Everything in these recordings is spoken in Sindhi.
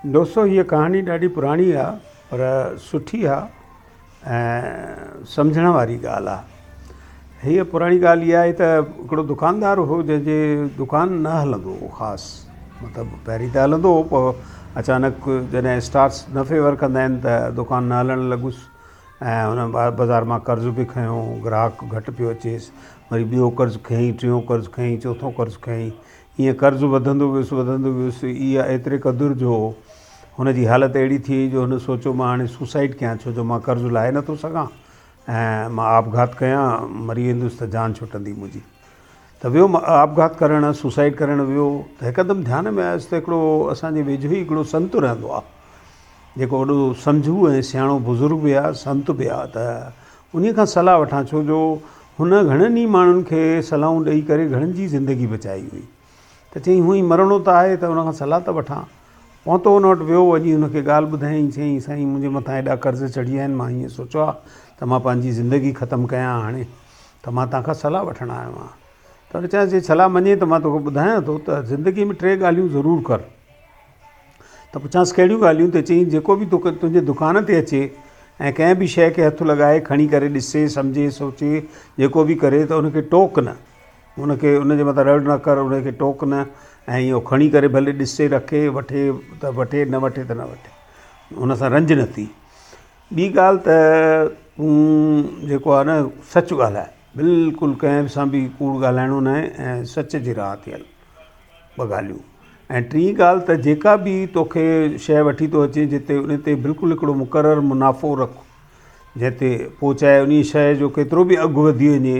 دوستو هيء ڪهاڻي ڏاڍي پراڻي آ پر سٺي آ ۽ سمجهڻ واري ڳالهه آ. هيء پراڻي ڳالهه اها آهي ته هڪڙو دڪاندار هو جنهن جي دڪان نه هلندو هو خاص مطلب پهرين ته هلندو هو پوء اچانڪ جڏهن اسٽارس نه فيور ڪندا آهن ته دڪان نه هلڻ لڳس ۽ هن بازار مان قرض به کنيو گراهڪ گهٽ پيو اچيس وري ٻيو قرض کنيائين ٽيون قرض کنيائين چوٿون قرض کنيائين ائين قرض وڌندو ويس وڌندو ويس اها ايتري قدر جو هن جي حالت اهڙي ٿي وئي جو هن سوچيو مان هاڻي سوسائيڊ ڪيان ڇو جو مان قرض لاهي نٿو سگهان ۽ مان آپگهات ڪيان مري ويندس ته جان ڇٽندي منهنجي ته ويو آپگهات ڪرڻ سوسائيڊ ڪرڻ ويو ته هڪدم ڌيان ۾ آيس ته هڪڙو اسانجي ويجهو ئي هڪڙو سنت رهندو آهي جيڪو وڏو سمجهو ۽ سياڻو بزرگ به آهي سنت به آهي ته انهي کان صلاح وٺان ڇو جو هن گهڻن ئي ماڻهن کي صلاحون ڏئي ڪري گهڻن جي زندگي بچائي هئي ته چيائين هونئن ئي مرڻو ته آهي ته ان کان صلاح ته وٺان. پهتو ان وٽ ويو وڃي هن کي ڳالهه ٻڌايائين چيائين سائين منهنجي مٿان ايڏا قرض چڙهي ويا آهن مان ائين سوچيو آهي ته مان پنهنجي زندگي ختم ڪيان هاڻي ته مان توهان کان صلاح وٺڻ آيو آهيان ته هن چيس جي صلاح مڃين ته مان توکي ٻڌايان ٿو ته زندگي ۾ ٽي ڳالهيون ضرور ڪر. ته پڇانس ڪهڙيون ڳالهيون ته چيائين جيڪو به تنهنجي دڪان تي اچي ۽ ڪنهن به شيء کي هٿ لڳائي کڻي ڪري ڏسي سمجهي سوچي جيڪو به ڪري ته ان کي ٽوڪ نه ان کي ان جي مٿان رڙ نه ڪر ان کي ٽوڪ نه ۽ اهو کڻي ڪري ڀلي ڏسي رکي وٺي ته وٺي نه وٺي ته نه وٺي ان سان رنج نه ٿي ٻي ڳالهه ته تون جيڪو آهي نه سچ ڳالهاء بلڪل ڪنهن سان به ڪوڙ ڳالهائڻو نه آهي ۽ سچ جي راهه تي هل ٻه ڳالهيون ۽ ٽين ڳالهه ته جيڪا به توکي شيء وٺي ٿو اچي جتي ان تي بلڪل هڪڙو مقرر منافعو رک جنهن تي پوء چاهي ان شيء جو ڪيترو به اگهه وڌي وڃي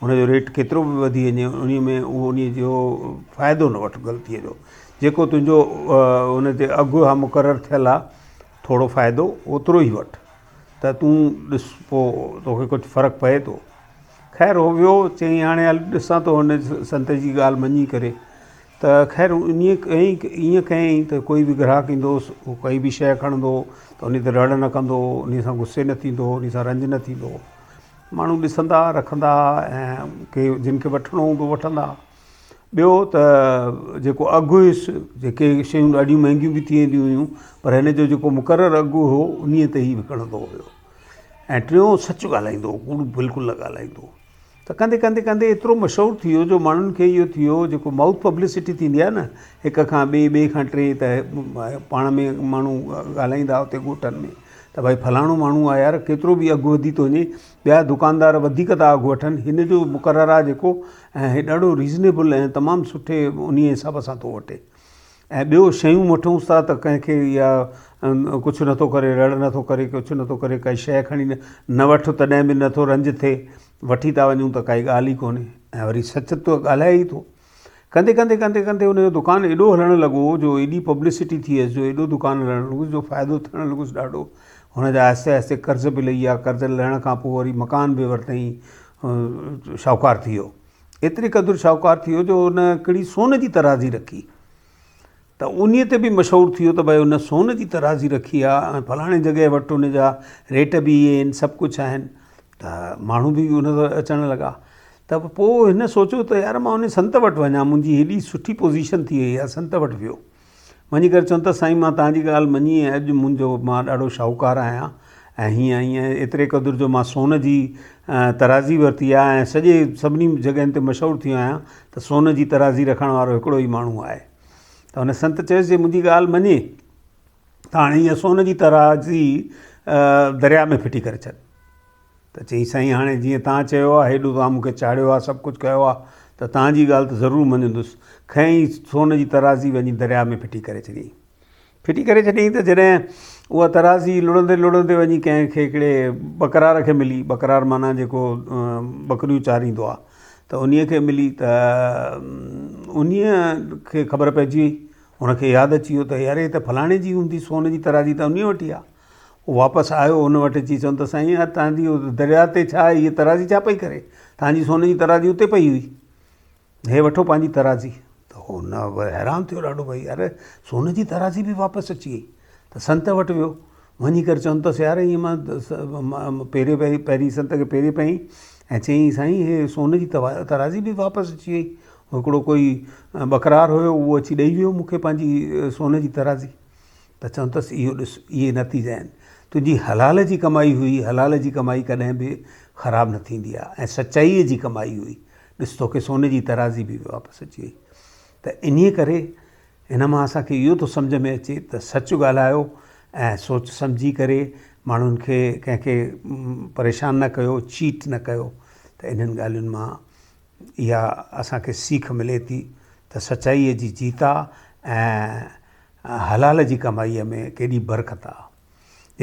ان جو ريٽ ڪيترو به وڌي وڃي ان ۾ اهو ان جو فائدو نه وٺ غلطيء جو جيڪو تنهنجو ان تي اگهه آهي مقرر ٿيل آهي ٿورو فائدو اوترو ئي وٺ ته تون ڏس پوء توکي ڪجهه فرق پئي ٿو خير هو ويو چيائين هاڻي هل ڏسان ٿو هن سنت جي ڳالهه مڃي ڪري ته خير انهيء ڪيائين ائين ڪيائين ته ڪوئي به گراهڪ ايندو هوس هو ڪائي به شيء کڻندو هو ته ان تي رڙ نه ڪندو هو ان سان غصي نه ٿيندو هو ان سان رنج نه ٿيندو هو ماڻهو ڏسندا رکندا ۽ ڪي جن کي وٺڻو هوندو وٺندا ٻيو ته جيڪو اگهه هيس جيڪي شيون ڏاڍيون مهنگيون به ٿي وينديون هيون پر هن جو جيڪو مقرر اگهه هو انهيء تي ئي وڪڻندو هيو ۽ ٽيون سچ ڳالهائيندو هو ڪوڙ بلڪل نه ڳالهائيندو هو ته ڪندي ڪندي ڪندي ايترو مشهور ٿي ويو جو ماڻهن کي اهو ٿي ويو جيڪو مائوٿ پبلسٽي ٿيندي آهي نه هڪ کان ٻئي ٻئي کان ٽئين ته پاڻ ۾ ماڻهو ڳالهائيندا اتي ڳوٺن ۾ ته ڀائي فلاڻو ماڻهو آهي يار ڪيترو به اگهه وڌي ٿو وڃي ٻيا دڪاندار وڌيڪ ٿا اگهه وٺن هن جو مقرر آهي جيڪو ۽ هي ڏاڍو ريزنيبل ۽ تمام سٺي انهي حساب سان ٿو وٺي ۽ ٻيو شيون وٺونس ٿا ته ڪنهن کي اها ڪجهه نٿو ڪري رڙ نٿو ڪري ڪجهه نٿو ڪري ڪائي شيء کڻي نه وٺ تڏهن به نٿو رنج ٿئي وٺي ٿا وڃون ته ڪائي ڳالهه ئي ڪونهي ۽ وري سچ ته ڳالهائي ئي ٿو ڪندي ڪندي ڪندي ڪندي ان جو دڪان ايڏو هلڻ لڳو جو ايڏي پبلسٽي ٿي ويس جو ايڏو دڪان هلڻ لڳس جو فائدو ٿيڻ لڳس ڏاڍو هن جا آهستي آهستي قرض به لهي ويا قرض لهڻ کان پوء وري مڪان به ورتائين شاهوڪار ٿي ويو ايتري قدر شاهوڪار ٿي ويو جو هن هڪڙي سون جي ترازي رکي ته انهيء تي به مشهور ٿي ويو ته ڀئي هن سون جي ترازي رکي آهي ۽ فلاڻي جڳهه وٽ ان جا ريٽ به اهي آهن سڀ ڪجهه آهن ته ماڻهو به ان وٽ اچڻ لڳا ته پوء هن سوچيو ته يار مان ان سنت وٽ وڃان منهنجي هيڏي سٺي پوزيشن ٿي وئي آهي سنت وٽ ويو وڃي ڪري چون ته سائين مان توهان جي ڳالهه مڃي ۽ اڄ منهنجو مان ڏاڍو شاهوڪار آهيان ۽ هيئن هيئن ايتري قدر جو مان سون جي ترازي ورتي آهي ۽ سڄي سڀني جڳهين تي مشهور ٿي ويو آهيان ته سون جي ترازي رکڻ وارو هڪڙو ئي ماڻهو آهي ته هن سنت چيس جي منهنجي ڳالهه مڃي ته هاڻي هيء سون جي ترازي درياء ۾ ڦٽي ڪري ڇڏ. ته چيائين سائين هاڻي جيئن توهان چيو آهي هيڏو توهان مون کي چاڙهيو آهي سڀ ڪجهه ڪيو آهي ته توهان جي ڳالهه ته ضرور مڃندس. کنئي سون جي ترازي وڃي درياء ۾ ڦٽي ڪري ڇڏيائين. ڦٽي ڪري ڇڏيائين ته جڏهن اها ترازي لڙندي لڙندي وڃي ڪنهن کي هڪڙي ٻڪرار کي ملي، ٻڪرار معنيٰ جيڪو ٻڪريون چاريندو آهي ته انهيء کي ملي ته انهيء کي خبر پئجي وئي، هن کي ياد اچي ويو ته يار هي ته فلاڻي جي هوندي سون جي ترازي ته انهيء وٽ ئي آهي. هو واپس آيو ان وٽ اچي چون ته سائين يار توهان جي درياء تي ڇا هيء ترازي ڇا پئي ڪري؟ توهان جي سون جي ترازي اتي پئي هئي. هي وٺو پنهنجي ترازي. ته هو نه حيران ٿيو ڏاڍو ڀئي يار سون جي ترازي به واپس اچي وئي. ته سنت وٽ ويو. وڃي ڪري چون اٿس يار ائين مان پيري پئي پهرين سنت کي پيري پئي ۽ چيائين سائين هي سون جي ترازي به واپس اچي وئي. هڪڙو ڪوئي ٻڪرار هيو اهو اچي ڏئي ويو مون کي پنهنجي سون جي ترازي. ته چوندس اهو ڏس اهي نتيجا آهن تنهنجي حلال جي ڪمائي هئي حلال جي ڪمائي ڪڏهن به خراب نه ٿيندي آهي ۽ سچائيء جي ڪمائي هئي ڏس توکي سون جي ترازي به واپس اچي وئي ته انهيء ڪري هن مان اسان کي اهو ٿو سمجهه ۾ اچي ته سچ ڳالهايو ۽ سوچ سمجهي ڪري ماڻهن کي ڪنهن کي پريشان نه ڪيو چيٽ نه ڪيو ته انهن ڳالهين مان اها اسان کي سيک ملي ٿي ته سچائيء جي جيت آ ۽ حلال جي ڪمائيء ۾ ڪيڏي برڪت آ.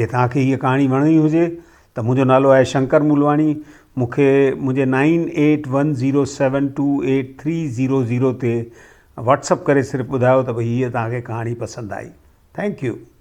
جي توهان کي هيء ڪهاڻي وڻي هجي ته منهنجو نالو آهي شنڪر مولواڻي مون کي منهنجي nine eight one zero seven two eight three zero zero تي واٽس اپ ڪري صرف ٻڌايو ته ڀئي هيء توهان کي ڪهاڻي پسند آئي thank you.